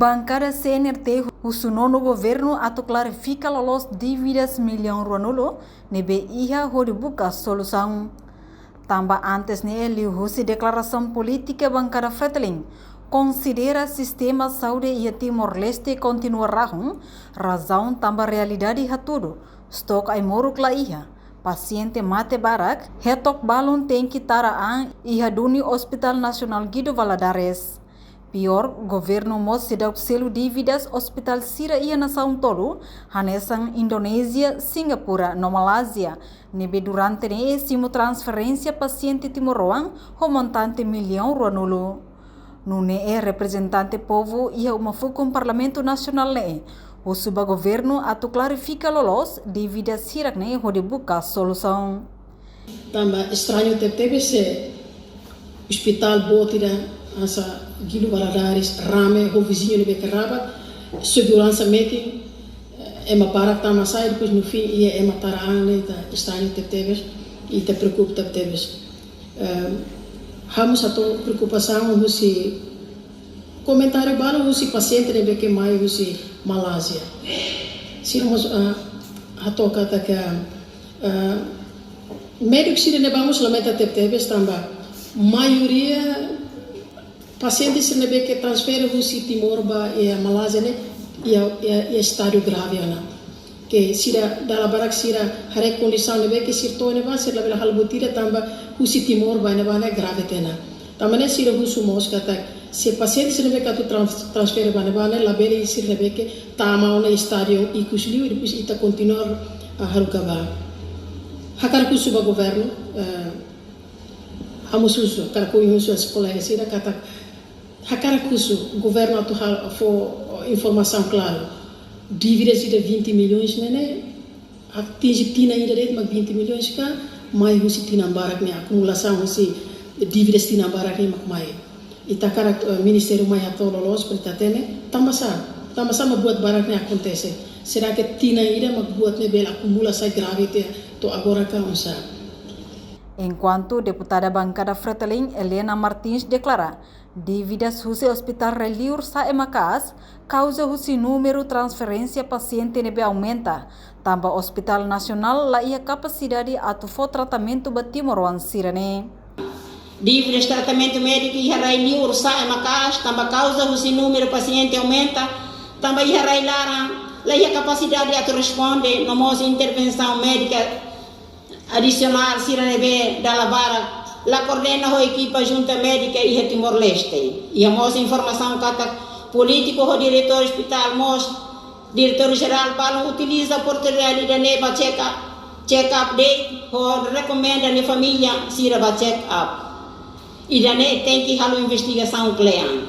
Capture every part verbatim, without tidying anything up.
Bankada C N R T husu nonu governu atu klarifika loloos dívidas millaun ruanulu ne'ebé iha hodi buka solusaun. Tanba antes ne'e liuhusi deklarasaun polítika bankada Fretilin konsidera sistema saúde iha Timor-Leste kontinua rahun, razaun tanba realidade hatudu, stok ai-moruk la iha, pasiente mate barak, hetok balun tenke tara an iha duni Hospital Nasionál Guido Valadares. Piór, governu mós seidauk selu dívidas ospitál sira iha nasaun tolu, hanesan Indonézia, Singapura no Malázia, ne'ebé durante ne'e simu transferénsia pasiente timoroan ho montante millaun ruanulu. Nune'e reprezentante povu iha uma fukun Parlamentu Nasionál ne'e husu ba governu atu klarifika loloos dívidas hirak ne'e hodi buka solusaun. Tanba estrañu tebetebes se ospitál boot ida hanesan Guido Valadares rame ho viziñu ne'ebé ke rabat, seguransa metin, eh, ema barak tama sai, depois no fim iha ema tara an ne'e, ita estrañu tebetebes, ita preokupa tebetebes. Ehm, ha'u mós hato'o preokupasaun husi komentáriu balu husi pasiente ne'ebé ke mai husi Malázia. Sira mós, ah, hato'o katak, ah, médiku sira ne'ebá mós lamenta tebetebes tanba maioria pasiente sira ne'ebé ke transfere husi Timor ba iha Malázia ne'e iha, iha, iha estadu grave ona. Ke sira dala barak sira haree kondisaun ne'ebé ke sira to'o ne'ebá, sira labele halo buat ida tanba husi Timor ba ne'ebá ne'e grave tiha ona. Tanba ne'e sira husu mós katak se pasiente sira ne'ebé ke atu trans-, transfere ba ne'ebá ne'e labele sira ne'ebé ke tama ona estadu ikus liu, depois ita kontinua, ah, haruka ba. Hakarak husu ba governu, eh, ha'u mós husu, hakarak husu husi kolega sira katak hakarak husu governu atu hal-, fó informasaun klaru. Dívidas ida vinte milhões ne'e, ne'e atinje tinan ida de'it mak vinte milhões ka mai husi tinan barak ne'e, akumulasaun husi dívidas tinan barak ne'e mak mai. Ita hakarak, eh, ministériu mai hato'o loloos para ita hatene, tanbasá, tanbasá mak buat barak ne'e akontese. Será ke tinan ida mak buat ne'e bele akumula sai grave tiha to'o agora ka oinsá? Enkuantu deputada bankada Fretilin Helena Martins deklara, dívidas husi ospitál rai-liur sa'e maka'as, kauza husi númeru transferénsia pasiente ne'ebé aumenta, tanba Ospitál Nasionál la iha kapasidade atu fó tratamentu ba timoroan sira-ne'e. Dívidas tratamentu médiku iha rai-liur sa'e maka'as, tanba kauza husi númeru pasiente aumenta, tanba iha rai-laran la iha kapasidade atu responde, no mós intervensaun médika adisionál sira ne'ebé dala barak la koordena ho ekipa junta médika iha Timor-Leste. Iha mós informasaun katak polítiku ho diretór ospitál mós diretór jerál balun utiliza oportunidade ida-ne'e ba check up, check up de'it ho rekomenda nia família sira ba check up. Ida-ne'e tenke halo investigasaun kle'an.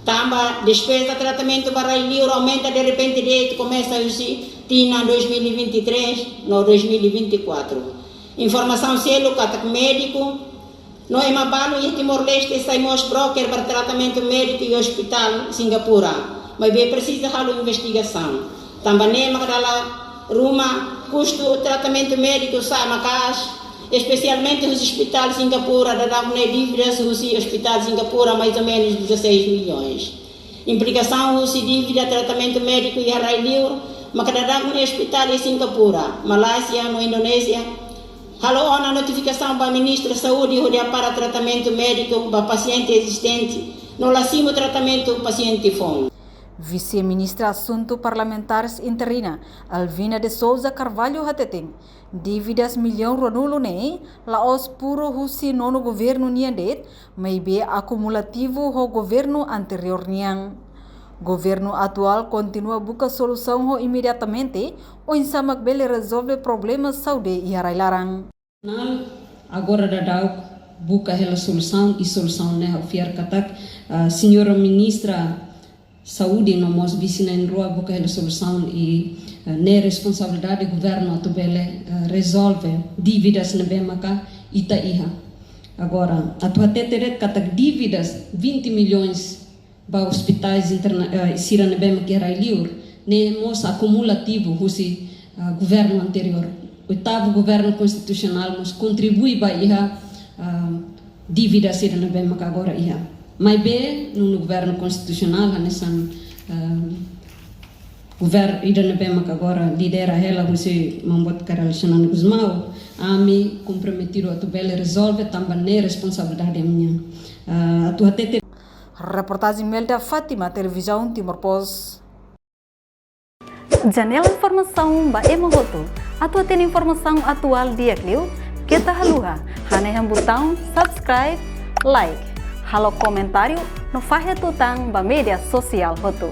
Tanba despeza tratamentu ba rai-liur aumenta derrepente de'it komesa husi tinan dois mil e vinte e três no dois mil e vinte e quatro. Informasaun seluk katak médiku no ema balu iha Timor-Leste sai mós broker ba tratamentu médiku iha ospitál Singapura. Maibé presiza halo investigasaun. Tanba ne'e maka dala ruma kustu tratamentu médiku sa'e maka'as, espesialmente husi ospitál Singapura, daudaun ne'e dívidas husi ospitál Singapura mais ou menus dezasseis milhões. Implikasaun husi dívida tratamentu médiku iha rai-liur, maka daudaun ne'e ospitál iha Singapura, Malázia no Indonézia halo ona notifikasaun ba Ministra Saúde hodi hapara tratamentu médiku ba pasiente ezistente, no la simu tratamentu pasiente foun. Vise-Ministra Asuntu Parlamentares interina, Alvina de Sousa Carvalho hateten, dívidas millaun ruanulu ne'e la'ós puru husi nonu governu nian de'it, maibé akumulativu ho governu anteriór nian. Governu atuál kontinua buka solusaun ho imediatamente, oinsá mak bele rezolve problema saúde iha rai-laran. Agora daudaun buka hela solusaun, i solusaun ne'e ha'u fiar katak, ah, señora Ministra Saúde no mós vise na'in-rua buka hela solusaun i, eh, ne'e responsabilidade governu atu bele, eh, rezolve dívidas ne'ebé maka ita iha. Agora, atu hatete de'it katak dívidas vinte milhões ba ospitais interna-, eh, sira ne'ebé maka iha rai-liur, ne'e mós akumulativu husi, eh, governu anteriór. Oitavu governu konstitusionál mós kontribui ba iha, eh, dívida sira ne'ebé maka agora iha. Maibé, nonu governu konstitusionál, hanesan, Governu ida ne'ebé maka agora lidera hela husi Maun Boot Kay Rala Xanana Gusmão, ami komprometidu atu bele rezolve tanba ne'e responsabilidade ami-nian. Ah, atu hatete. Reportajen Melda Fátima, Televizaun Timor Post. Janela informasaun ba ema hotu. Atu hatene informasaun atuál di'ak liu, keta haluha hanehan butaun subscribe, like, halo komentáriu no fahe tutan ba média sosiál hotu.